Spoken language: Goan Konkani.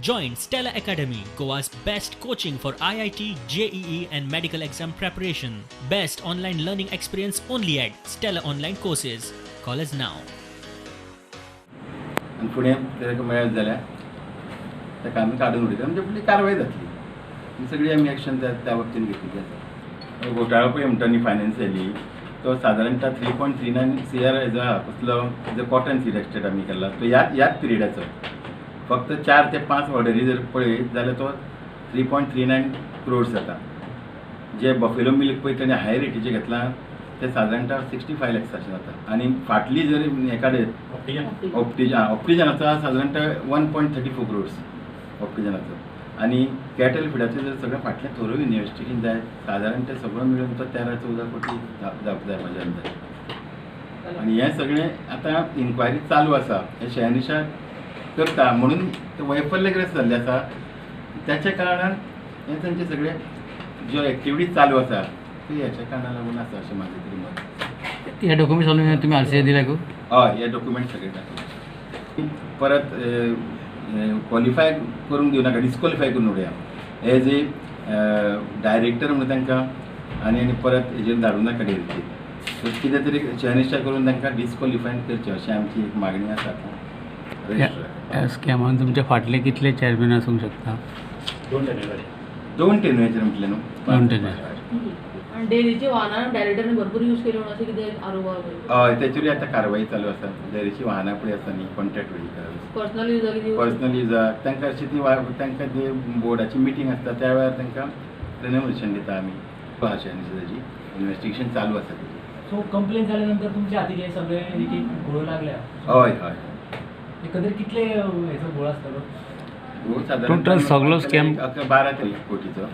Join Stella Academy, Goa's best coaching for IIT, JEE, and medical exam preparation. Best online learning experience only at Stella Online Courses. Call us now. आनी फुडें ताका मेळत जाल्यार ताका आमी काडून उडयता, म्हणजे फुडली कारवाय जातली. ही सगळी आमी एक्शन त्या त्या बाबतीन घेतिल्ली आसा. घोटाळो पळय म्हणटा न्ही फायनान्शियली, तो सादारणता 3.39 CR हेजो आहा. कसलो? जो कॉटन सीड एक्स्ट्रेक्ट आमी केला तो ह्याच ह्याच पिरियडाचो. फक्त 4 ते 5 ऑर्डरी जर पळयत जाल्यार तो 3.39 क्रोर्स जाता. जे बफेलो मिल्क पळय तेणें हाय रेटीचें घेतलां, ते सादारणता 65 लॅक्साचें जाता. आनी फाटली जर हें काडत ऑप्टिजनाचो सादारणता 1.34 क्रोर्स ऑप्टिजनाचो. आनी कॅटल फिडाचें जर सगळें फाटलें थोरो इन्वेस्टिगेशन जाय, सादारण ते सगळो मेळून तो 13-14 कोटी जावंक जाय म्हाज्या अंदाजे. आनी हें सगळें आतां इन्क्वायरी चालू आसा. हें शहानिशा करता म्हणून ते वैफल्यग्रस्त जाल्लें आसा. त्याच्या कारणान हें तांचे सगळे ज्यो एक्टिविटीज चालू आसा ते हेच्या कारणान लागून आसा अशें म्हाजें तरी मत. हे डॉक्युमेंट्स तुम्ही आरसीआय दिले गो? हय, हे डॉक्युमेंट सगळे दाखयले. परत क्वॉलिफाय करूंक दिवनाका, डिस्क्वॉलिफाय करून उडया एज ए डायरेक्टर म्हणून तांकां. आनी आनी परत हेजेर धाडूं नाका डेरीचेर. सो कितें तरी शहानिशा करून तांकां डिस्क्वॉलिफाय करचें अशें आमची एक मागणी आसा आतां रजिस्ट्रार. ह्या स्कॅमान तुमच्या फाटले कितले चॅरमॅन आसूंक शकता? दोन टेन्युअर म्हटलें न्हू. दोन tenure. आणि डेअरीची वाहनां डायरेक्टरांनी भरपूर यूज केली म्हणून अशें कितें आरोप आहा. हय, तेचेरूय आतां कारवाई चालू आसा. डेरीची वाहनां पळय आसा न्ही, कॉन्ट्रॅक्ट व्हेकल्स. पर्सनल युजाक कितें use? पर्सनल युजाक तांकां अशी ती तांकां जी बोर्डाची मिटींग आसता, त्या वेळार तांकां रेन्युमरेशन दिता आमी. अशें ताजी इन्वेस्टिगेशन चालू आसा तेजी. सो कंप्लेन जाल्या नंतर तुमच्या हातीक हे सगळे एक एक घोळ लागल्या? हय हय एकंदरीत कितले हेचो घोळ आसतलो? हो, सादारण Total सगळो scam 12 कोटीचो.